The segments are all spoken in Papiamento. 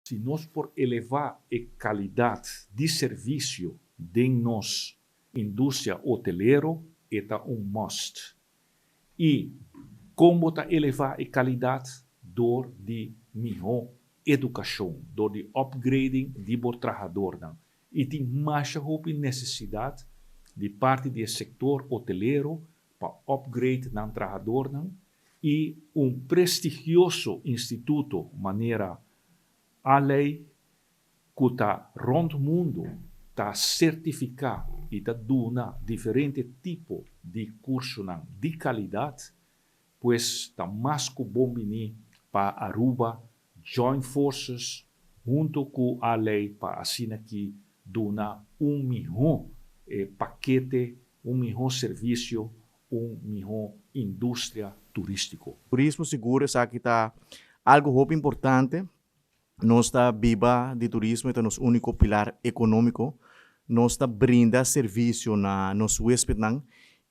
Si nos por elevá e kalidat di servisio den nos industria hotelero, e ta un must. I kon bo ta elevá e kalidat? Dor di mihó edukashon, dor di upgrading di bo trahadornan. I tin masha hopi nesesidat di parti di e sektor hotelero pa upgrade nan trahadornan i un prestigioso instituto manera ALEI ku ta rònt mundu ta sertifiká i ta duna diferente tipo di kursonan di kalidat, pues ta mas ku bon bini pa Aruba join forces hunto ku ALEI pa asina ki duna un mihó pakete, un mihó servisio, un mihó industria turístiko. Turismo sigur esaki ta algo hopi importante. Nos ta biba di turismo, e ta nos úniko pilar ekonómiko. Nos ta brinda servisio na nos huéspednan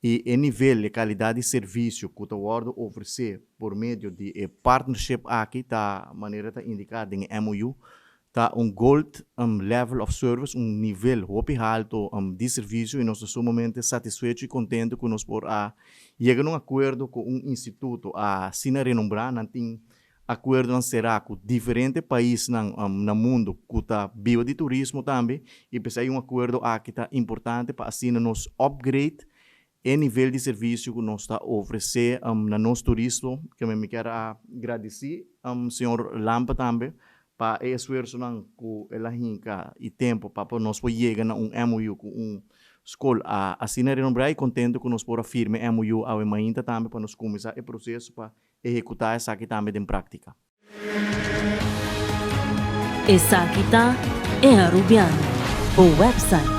i e nivel, e kalidat di servisio ku ta wòrdu ofresé por medio di e partnership aki ta manera ta indiká den e MOU, ta un gold level of service, un nivel hopi halto di servisio i nos ta sumamente satisfecho i kontento ku nos por a yega na un akuerdo ku un instituto asina renombrá. Nan tin Akuerdonan será ku diferente paisnan na mundu ku ta biba di turismo tambe i p'esei un akuerdo aki ta importante pa asina nos upgrade e nivel di servisio ku nos ta ofresé na nos turisto. Keme mi kier a gradisí señor Lampe tambe pa e esfuersonan ku el a hinka i tempu pa nos por yega na un MOU ku un skol asina renombrá i kontento ku nos por a firma e MOU awe mainta tambe pa nos kuminsá e proseso pa Ehekutá esaki tambe den práktika. Esaki ta E Arubiano, bo website.